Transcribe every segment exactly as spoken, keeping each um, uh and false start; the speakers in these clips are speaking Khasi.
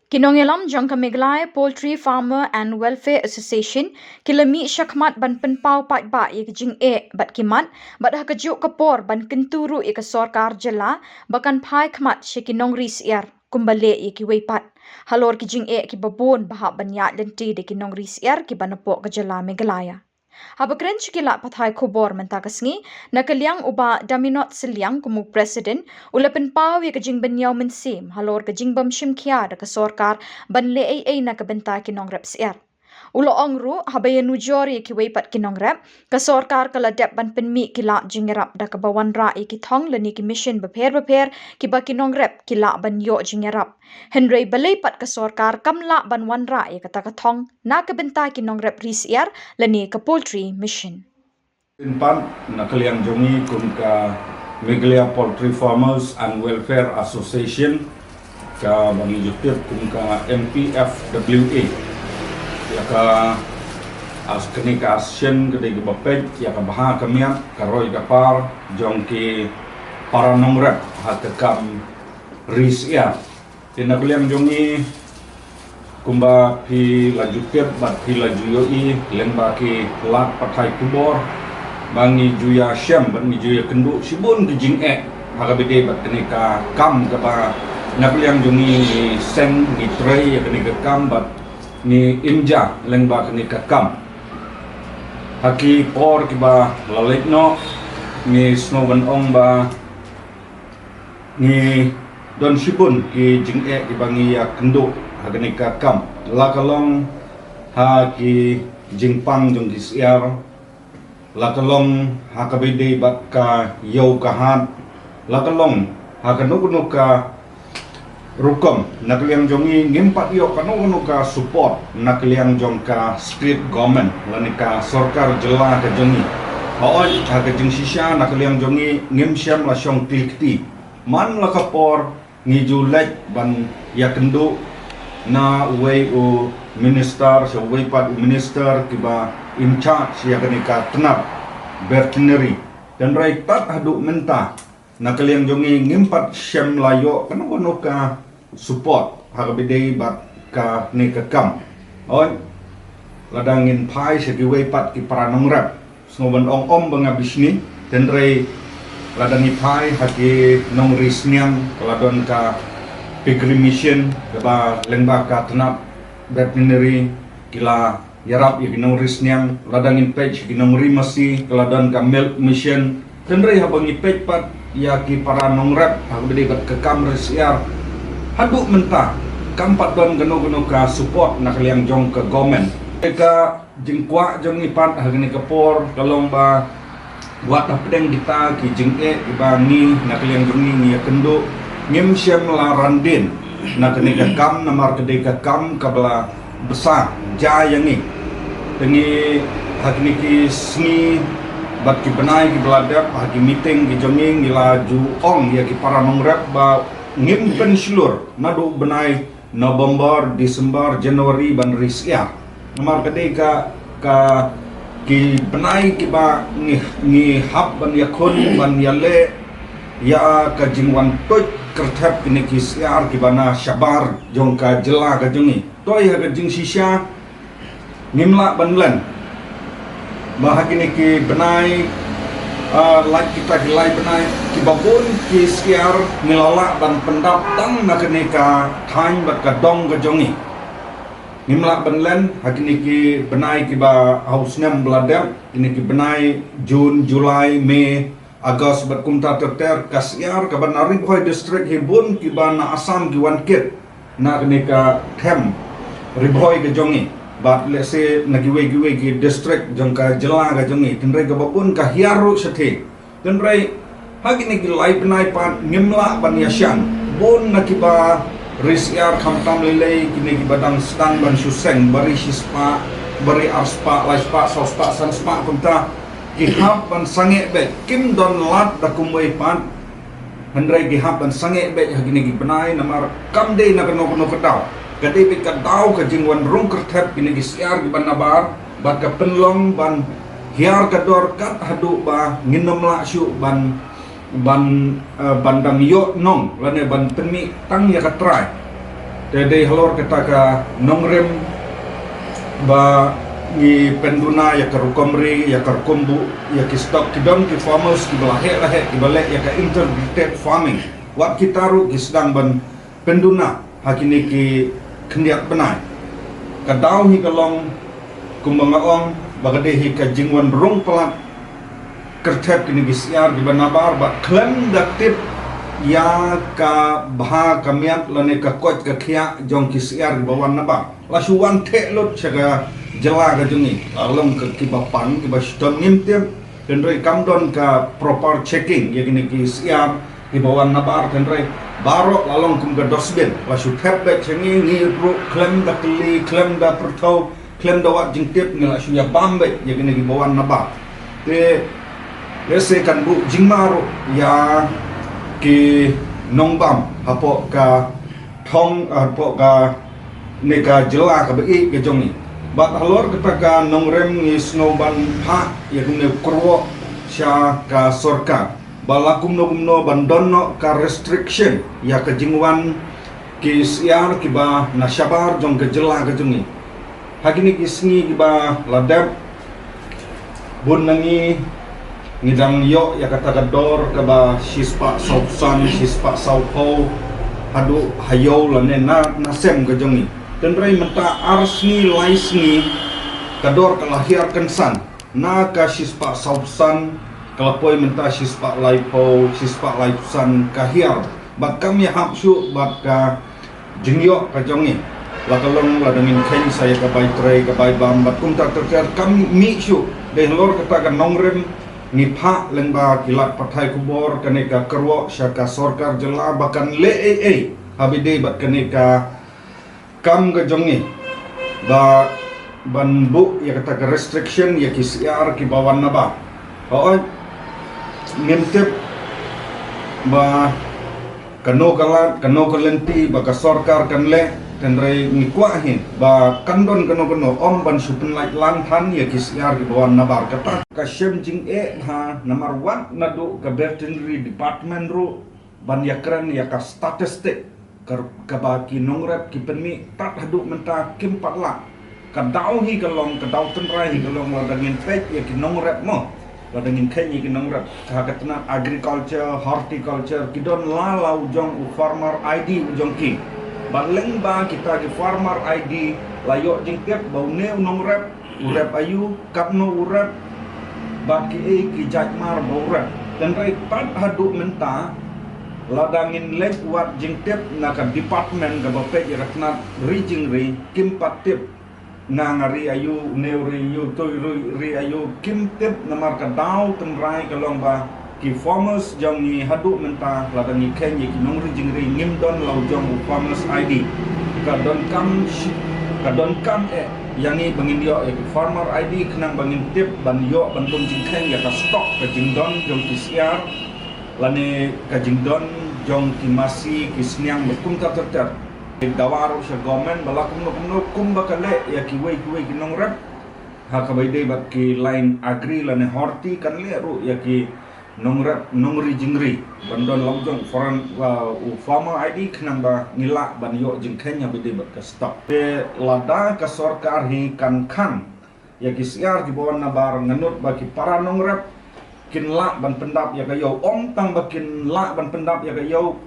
Ki nongïalam jong ka Meghalaya Poultry Farmer and Welfare Association ki la mih shakhmat ban pynpaw paidbah ïa ki jingeh bad ki mat, bad ha kajuh ka por ban kyntu ruh ïa ka sorkar jylla ba kan phai khmat sha ki nongri syiar kumba leh ïa kiwei pat halor ki jingeh kiba bun ba hap ban ïaid lynti da ki nongri syiar kiba napoh ka jylla Meghalaya. Haba kren sha ki lad pathai khubor mynta ka sngi, na ka liang u Bah Daminot Sylliang kum u President, u la pynpaw ïa ka jingbynñiaw mynsiem halor ka jingbym shim khia da ka sorkar ban leh ei ei na ka bynta ki nongrep syiar. U la ong ruh, haba ïanujor ïa kiwei pat ki nongrep, ka sorkar ka la dep ban pynmih ki lad jingïarap da kaba wanrah ïa ki thong lane ki machine bapher bapher kiba ki nongrep ki lah ban ïoh jingïarap. Hynrei balei pat ka sorkar kam lah ban wanrah ïa kata ka thong na ka bynta ki nongrep ri syiar lane ka poultry machine? Pynpaw na ka liang jong ngi kum ka Meghalaya Poultry Farmers and Welfare Association, kaba ngi ju tip kum ka M P F W A. Ïa ka as kane ka association ka dei kaba peit ïa ka bha ka miat, ka roi ka par jong ki para nongrep ha ka kam ri syiar. Te na ka liang jong ngi, kumba phi la ju tip bad phi la ju ïohi lyngba ki lad pathai khubor, ba ngi ju ïashem bad ngi ju ïakynduh shibun ki jingeh ha kaba ïadei bad kane ka kam kaba na ka liang jong ngi ngi seng ngi trei ïa kane ka kam bad ngi im ja lyngba kane ka kam. Ha ki por kiba la leit noh, ngi sngew ban ong ba ngi don shibun ki jingeh kiba ngi ïakynduh ha kane ka kam, la ka long ha ki jingpang jong ki syiar, la ka long ha kaba ïadei bad ka ïew ka hat, la ka long ha kano kano ka rukom. Na ka liang jong ngi ngim pat ïoh kano kano ka support na ka liang jong ka state government lane ka sorkar jylla ka jong ngi. Hooid, ha ka jingshisha na ka liang jong ngi ngim shym la shong kli kti. Man la ka por ngi ju leit ban ïakynduh na uwei u minister sha uwei pat u minister kiba in charge ïa kane ka tnat veterinary. Hynrei tad haduh mynta na ka liang jong ngi ngim pat shym la ïoh kano kano ka support ha kaba ïadei bad kane ka kam. Hooid, lada ngin phai sha kiwei pat ki para nongrep, sngew ban ong ym ba nga bishni, hynrei lada ngi phai ha ki nongri sniang, ka la don ka piggery machine kaba lyngba ka tnat veterinary ki la ïarap ïa ki nongri sniang, lada ngin peit sha ki nongri masi, ka la don ka milk machine. Hynrei haba ngi peit pat ïa ki para nongrep ha kaba ïadei bad ka kam ri syiar, haduh mynta kam pat don kano kano ka support na ka liang jong ka government. Ka jingkwah jong ngi pat ha kane ka por ka long ba wat hapdeng kita ki jingeh kiba ngi na ka liang jong ngi ngi ïakynduh, ngim shym la ran dien na kane ka kam namar ka dei ka kam kaba la bsa ja ïa ngi. Te ngi ha kine ki sngi bad ki bnai kiba la dep ha ki meeting ki jong ngi ngi la ju ong ïa ki para nongrep ba ngim pynshlur naduh bnai November, December, January ban ri syiar. Namar ka dei ka, ka ki bnai kiba ngi, ngi hap ban ïakhun ban ïaleh ïa ka jingwan tuid kyrthep kine ki syiar kiba na shabar jong ka jylla ka jong ngi. Toi ha ka jingshisha ngim lah ban len ba ha kine ki bnai, ah, lait kita ki lai bnai kiba bun ki syiar ngi la lah ban pyndap tang na kane ka thaiñ bad ka dong ka jong ngi. Ngim lah ban len ha kine ki bnai kiba ha u snem ba la dep, kine ki bnai June, July, May, August bad kumta ter ter, ka syiar kaba na Ri Bhoi District hi bun kiba na Assam ki wan kit na kane ka them Ri Bhoi ka jong ngi bad lehse na kiwei kiwei ki district jong ka jylla ka jong ngi. Hynrei kaba bun ka hiar ruh shathie. Hynrei ha kine ki lai bnai pat ngim lah ban ïashan. Bun na kiba ri syiar khamtam lei lei kine kiba dang sdang ban shu seng, ba ri shispah, ba ri arspah, laispah, sawspah, sanspah kumta, ki hap ban sangeh beit, kim don lad da kumwei pat. Hynrei ki hap ban sangeh beit ha kine ki bnai namar kam dei na kano kano ka daw. Ka dei beit ka daw ka jingwan rung kyrthep kine ki syiar kiba nabar bad ka pynlong ban hiar ka dor kat haduh ba ngin ym lah shuh ban, ban, eh, ban dang ïoh nong lane ban pynmih tang ïa ka trai. Te dei halor kata ka nongrim ba ngi pynduna ïa ka rukom ri, ïa ka rukom buh, ïa ki stock, ki don ki farmers kiba la heh la heh, kiba leh ïa ka integrated farming. Wat kita ruh ki sdang ban pynduna ha kine ki khyndiat bnai. Ka daw hi ka long kumba nga ong ba ka dei hi ka jingwan rung palat kyrthep kine ki syiar kiba nabar bad khlem da tip ïa ka bha ka miat lane ka koit ka khiah jong ki syiar kiba wan nabar. La shu wan theh lut sha ka jylla ka jong ngi. La long ka kiba pang kiba shitom ngim tip. Hynrei kam don ka proper checking ïa kine ki syiar kiba wan nabar, hynrei baroh la long kum ka dustbin. La shu thep beit sha ngi, ngi ruh khlem da kylli, khlem da pyrthaw, khlem da wad jingtip ngi la shu ïa bam beit ïa kine kiba wan nabar. Te lehse kan buh jingma ruh ïa ki nongbam hapoh ka thong, hapoh kane ka jylla kaba ïeit ka jong ngi. Bad halor kata ka nongrim ngi sngew ban phah ïa kumne u kyrwoh sha ka sorkar ba la kumno kumno ban don noh ka restriction ïa ka jingwan ki syiar kiba na shabar jong ka jylla ka jong ngi. Ha kine ki sngi kiba la dep, bun na ngi ngi dang ïoh ïa kata ka dor kaba shispah sawphew san, shispah sawphew haduh ha ïew lane na, na sem ka jong ngi. Hynrei mynta ar sngi lai sngi ka dor ka la hiar kynsan. Na ka shispah sawphew san ka la poi mynta shispah laiphew, shispah laiphew san ka hiar. Bad kam ïahap shuh bad ka jingïoh ka jong ngi. La ka long lada ngin kheiñ sa ïa ka bai trei, ka bai bam bad kumta ter ter, kam mih shuh. Dei halor kata ka nongrim ngi phah lyngba ki lad pathai khubor kane ka kyrwoh sha ka sorkar jylla ba kan leh ei ei ha ba ïadei bad kane ka kam ka jong ngi ba ban buh ïa kata ka restriction ïa ki syiar kiba wan nabar. Hooid, ngim tip ba kano ka lad, kano ka lynti ba ka sorkar kan leh, hynrei ngi kwah hi ba kan don kano kano, ym ban shu pynlait lang than ïa ki syiar kiba wan nabar. Kata ka shem jingeh bha namar wat naduh ka veterinary department ruh ban ïakren ïa ka statistic ka, kaba ki nongrep ki pynmih tad haduh mynta kim pat lah. Ka daw hi ka long, ka daw tynrai hi ka long lada ngin peit ïa ki nongrep mo, lada ngin kheiñ ïa ki nongrep ha ka tnat agriculture, horticulture, ki don la la u jong u farmer I D u jong ki. Bad lyngba kita ki farmer I D la ïoh jingtip ba une u nongrep u rep aïu, katno u rep, bad kiei ki jait mar ba u rep. Hynrei tad haduh mynta lada ngin leit wad jingtip na ka department kaba peit ïa ka tnat ri jingri, kim pat tip nga nga ri aïu, une u ri aïu, uto u ri aïu, kim tip namar ka daw tynrai ka long ba ki farmers jong ngi haduh mynta lada ngi kheiñ ïa ki nongri jingri ngim don la u jong u farmers I D. Ka donkam shi-, ka donkam eh ïa ngi ba ngin ïoh ïa ki farmer I D khnang ba ngin tip ban ïoh ban bun jingkheiñ ïa ka stock, ka jingdon jong ki syiar lane ka jingdon jong ki masi, ki sniang bad kumta ter ter. Dawa ruh sha government ba la kumno kumno kumba ka leh ïa kiwei kiwei ki nongrep ha kaba ïadei bad ki line agri lane horti, kan leh ruh ïa ki nongrep nongri jingri ban don la u jong foreign, uh, u farmer I D khnang ba ngi lah ban ïoh jingkheiñ ha ba ïadei bad ka stock. Te lada ka sorkar hi kan khang ïa ki syiar kiba wan nabar, nga nud ba ki para nongrep kin lah ban pyndap ïa ka ïew. Ym tang ba kin lah ban pyndap ïa ka ïew,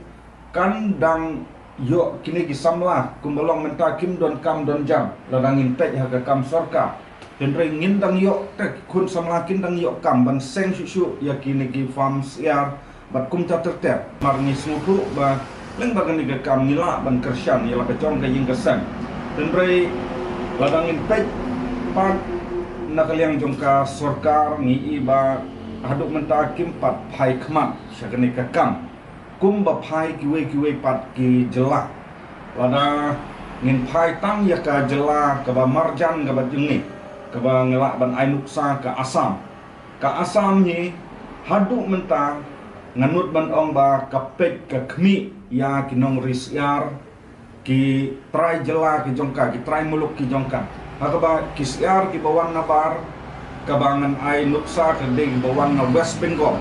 kan dang ïoh kine ki samla kumba long mynta kim don kam don jam lada ngin peit ha ka kam sorkar. Hynrei ngin dang ïoh, te ki khun samla kin dang ïoh kam ban seng shuh shuh ïa kine ki farm syiar bad kumta ter ter. Mar ngi sngewthuh ba lyngba kane ka kam ngi lah ban kyrshan ïa la ka jong ka ïing ka sem. Hynrei lada ngin peit pat na ka liang jong ka sorkar, ngi i ba haduh mynta kim pat phai khmat sha kane ka kam kumba phai kiwei kiwei pat ki jylla. Lada ngin phai tang ïa ka jylla kaba marjan kaba jong ngi, kaba ngi lah ban ai nuksa, ka Assam. Ka Assam hi haduh mynta nga nud ban ong ba ka peit ka khmih ïa ki nongri syiar, ki trai jylla ki jong ka, ki trai muluk ki jong ka. Ha kaba ki syiar kiba wan nabar, kaba ngan ai nuksa ka dei kiba wan na West Bengal,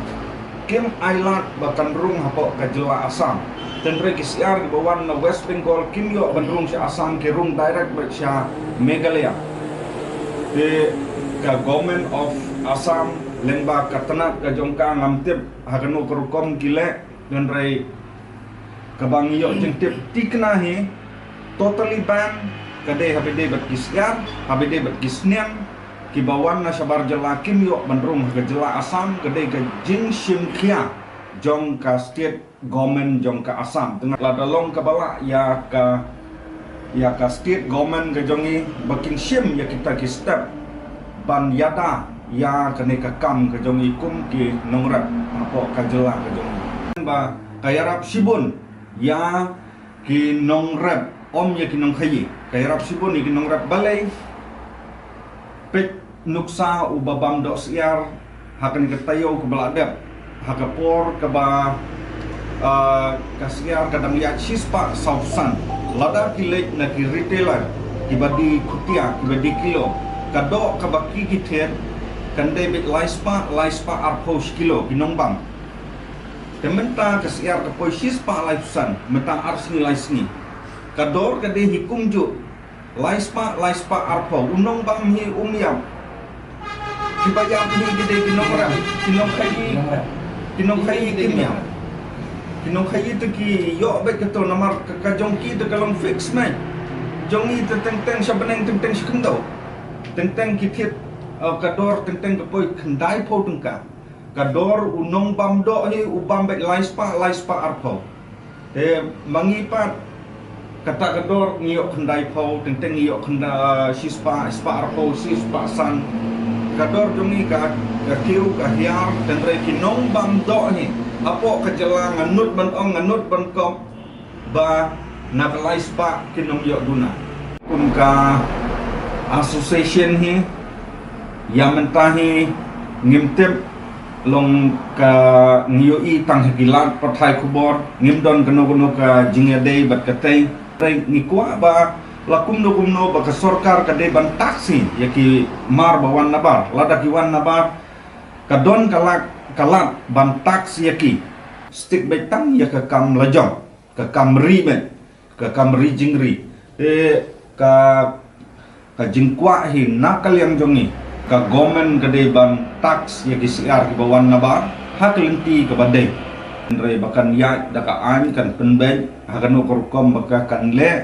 kim ailad ba kan rung hapoh ka jylla Assam. Tynrai ki syiar kiba wan na West Bengal kim ïoh ban rung sha Assam, ki rung direct beit sha Meghalaya. Te ka Government of Assam lyngba ka tnat ka jong ka, ngam tip ha kano ka rukom ki leh, tynrai kaba ngi ïoh jingtip tikna hi, totally ban, ka dei haba ïadei bad ki syiar, haba ïadei bad ki sniang, kiba wan na shabar jylla kim ïoh ban rung ha ka jylla Assam, ka dei ka jingshim khia jong ka state government jong ka Assam. Tang lada long kaba lah ïa ka, ïa ka state government ka jong ngi ba kin shim ïa kita ki step ban ïada ïa kane ka kam ka jong ngi kum ki nongrep hapoh ka jylla ka jong ngi. Ba ka ïarap shibun ïa ki nongrep, ym ïa ki nongkhaïi. Ka ïarap shibun ïa ki nongrep, balei? Peit nuksa uba bam doh syiar ha kane ka taïew kaba la dep, ha ka por kaba, ah, ka syiar ka dang ïaid shispah saw phew san. Lada ki leit na ki retailer, kiba die khutia, kiba die kilo, ka doh kaba ki ki thied kan dei beit laispah, laispah arphew shi kilo ki nongbam. Te mynta ka syiar ka poi shispah laiphew san, mynta ar sngi lai sngi. Ka dor ka dei hi kumjuh, laispah, laispah arphew. U nongbam hi um ïap. Kiba ïap hi ki dei ki nongrep, ki nongkhaïi, ki nongkhaïi kim ïap. Ki nongkhaïi te ki ïoh beit kato namar ka, ka jong ki te ka long fix mei. Jong ngi te teng teng sha bneng, teng teng sha khyndew. Teng teng ki thied, eh, ka dor teng teng ka poi khyndaiphew tyngka. Ka dor u nongbam doh hi u bam beit laispah, laispah arphew. Te ma ngi pat kata ka dor ngi ïoh khyndaiphew, teng teng ngi ïoh khynda, shispah, spah arphew, shispah san. Ka dor jong ngi ka, ka kiew, ka hiar, tynrai ki nongbam doh hi hapoh ka jylla, nga nud ban ong, nga nud ban kop, ba na ka laispah kin ym ïoh duna. Kum ka association hi, ïa mynta hi ngim tip, long ka ngi ïohi tang ha ki lad pathai khubor, ngim don kano kano ka jingïadei bad ka tei. Hynrei ngi kwah ba la kumno kumno ba ka sorkar ka dei ban tax hi ïa ki mar ba wan nabar. Lada ki wan nabar, ka don ka lad, ka lad ban tax ïa ki. Stick beit tang ïa ka kam la jong, ka kam ri beit, ka kam ri jingri. Te ka, ka jingkwah hi na ka liang jong ngi, ka government ka dei ban tax ïa ki syiar kiba wan nabar ha ka lynti kaba dei. Hynrei ba kan ïaid da ka aiñ, kan pynbeit ha kano ka rukom ba ka kan leh,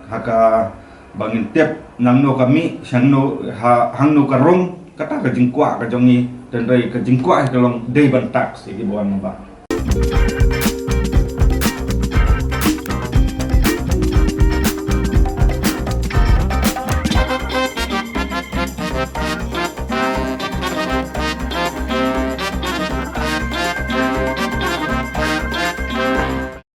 ha kaba ngin tip nangno ka mih, shangno, ha, hangno ka rung, kata ka jingkwah ka jong ngi. Tynrai ka jingkwah hi ka long dei ban tax ïa kiba wan nabar.